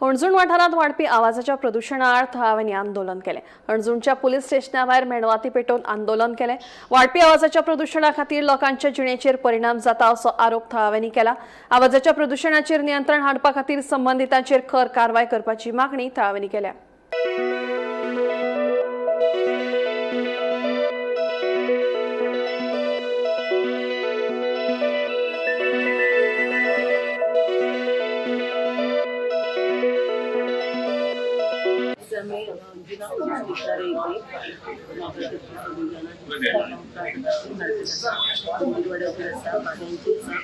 हणजूण वाठारांत वाडपी आवाजाच्या प्रदुशणा आड थळाव्यांनी आंदोलन केलें. हणजूणच्या पुलीस स्टेशना भायर मेणवाती पेटोवन आंदोलन केलें. वाडपी आवाजाच्या प्रदुशणा खातीर लोकांच्या जिणेचेर परिणाम जाता असो आरोप थळाव्यांनी केला. आवाजाच्या प्रदुशणाचेर नियंत्रण हाडपा खातीर संबंदितांचेर खर कारवाय करपाची मागणी थळाव्यांनी केल्या. आमी अंजुना पोलीस स्टेशनार येयली. मंदिरवाड्याचेर आसा, बागांचेर आसा.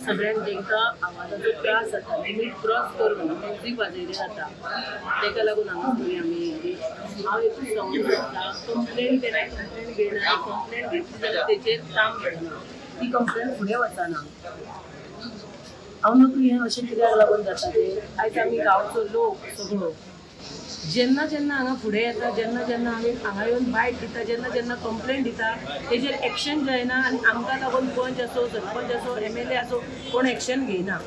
सगळ्यांक जेंकां आवाजाचो त्रास जाता, लिमीट क्रॉस करून म्युजीक वाजयलें जाता, तेका लागून हांगा फुडें आमी येयली. हांव एकूच सांगूंक सोदता, कंप्लेन केन्नाय कंप्लेन घेयना. कंप्लेन घेतली जाल्यार तेचेर काम घडना, ती कंप्लेन फुडें वचना. हांव न्हू हें अशें कित्याक लागून जाता तें. आयज आमी गांवचो लोक सगळो जेन्ना जेन्ना हांगा फुडें येता, जेन्ना जेन्ना आमी हांगा येवन बायट दिता, जेन्ना जेन्ना कंप्लेन दिता, तेजेर एक्शन जायना. आनी आमकां लागून पंच आसूं, सरपंच आसूं, एमएलए आसूं, कोण एक्शन घेयना.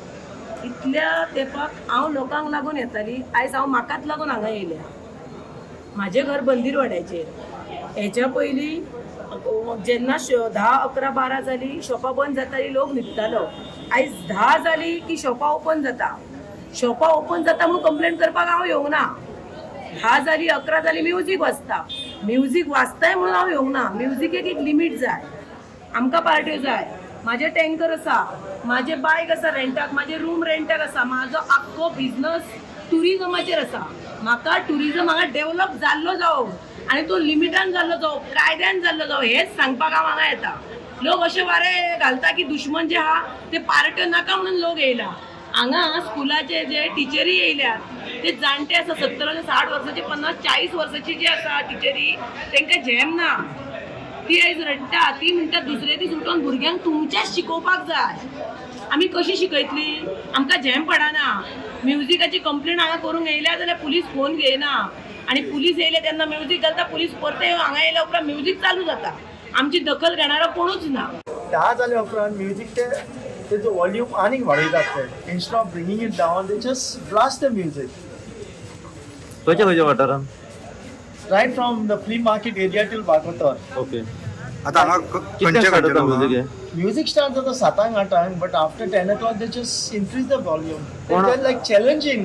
इतल्या तेंपाक हांव लोकांक लागून येताली, आयज हांव म्हाकाच लागून हांगा येयल्या. म्हाजें घर बंदीरवाड्याचेर. हेच्या पयलीं जेन्ना 10, 11, 12 जाली, शॉपां बंद जाताली, लोक न्हिदतालो. आयज 10 जाली की शॉपां ओपन जाता. शॉपां ओपन जाता म्हणून कंप्लेन करपाक हांव येवंक ना. 10 जाली, 11 जाली, म्युजीक वाजता. म्युजीक वाजताय म्हणून हांव येवंक ना. म्युजिकेक एक लिमीट जाय. आमकां पार्ट्यो जाय. म्हाजे टँकर आसा, म्हाजे बायक आसा रेंटाक, म्हाजे रूम रेंटाक आसा. म्हाजो आख्खो बिजनस ट्युरिजमाचेर आसा. म्हाका ट्युरिजम हांगा डेवलप जाल्लो जावो आनी तो लिमिटान जाल्लो जावो, कायद्यान जाल्लो जावो, हेच सांगपाक हांव हांगा येता. लोक अशे वारे घालता की दुश्मन जे आहा ते पार्ट्यो नाका म्हणून लोक येयला हांगा. स्कुलाचे जे टिचरी येयल्यात ते जाणटे आसा, 70, 60 वर्साचे, 50, 40 वर्साची जी आसा टिचरी, तांकां झेम ना. ती आयज रडटा. ती म्हणटा, दुसरे दीस उठोन भुरग्यांक तुमच्याच शिकोवपाक जाय, आमी कशी शिकयतली? आमकां झेम पडना. म्युजिकाची कंप्लेन हांगा करूंक येयल्या जाल्यार पुलीस फोन घेयना. आनी पुलीस येयले तेन्ना म्युजीक घालता. पुलीस परते येवन हांगा येयल्या उपरांत म्युजीक चालू जाता. आमची दखल घेणारो कोणूच ना. 10 जाल्या उपरांत म्युजीक ते तेजो वॉल्यूम आनीक वाडयतात ते. Instead of bringing it down, they just blast the music. खंयच्या खंयच्या वाठारान? Right from the flea market area till Vagator. आता हांगा कितल्यांक खंयचे स्टार्ट खंयचे जाता लोक म्युजीक आहा? हें? म्युजीक स्टार्ट जाता 7आंक 8आंक, but after 10 o'clock they just increase the volume. Like challenging.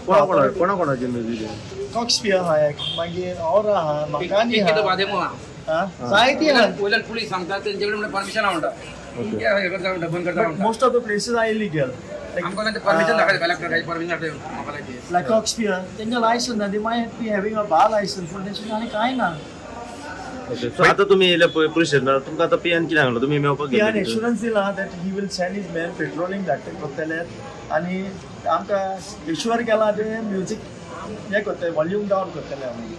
कोणा कोणा कोणा कोणाचें म्युजीक हें? कॉक्सपियर आहा एक, मागीर औरा आहा, मकानी कितें आहा. बादेमू आहा. हा, जायती आहा. वयल्यान पुलीस सांगता, तेंचे कडेन म्हणटा परमिशन आहा म्हणटा. हे करता म्हणटा, बंद करता बट म्हणटा. Most of the places are illegal. आमकां परमिशन दाखयता, कलेक्टर परमिशन दाखयता मोबायलाचेर. लायक कॉक्सपियर, तेंचे लायसन्स ना. They might be having a bar licence, पूण तेंचे आनी कांय ना. ओके, सो आतां तुमी येयले पळय पुलीस स्टेशनार, तुमकां आतां पियान कितें सांगलां? तुमी मेवपाक पियान गेले भितर? एश्युरन्स दिला that he will send his man, patrolling धाडटे करतले आनी आमकां एश्युअर केला ते म्युजीक हें करतले, वॉल्यूम डावन करतले आमी.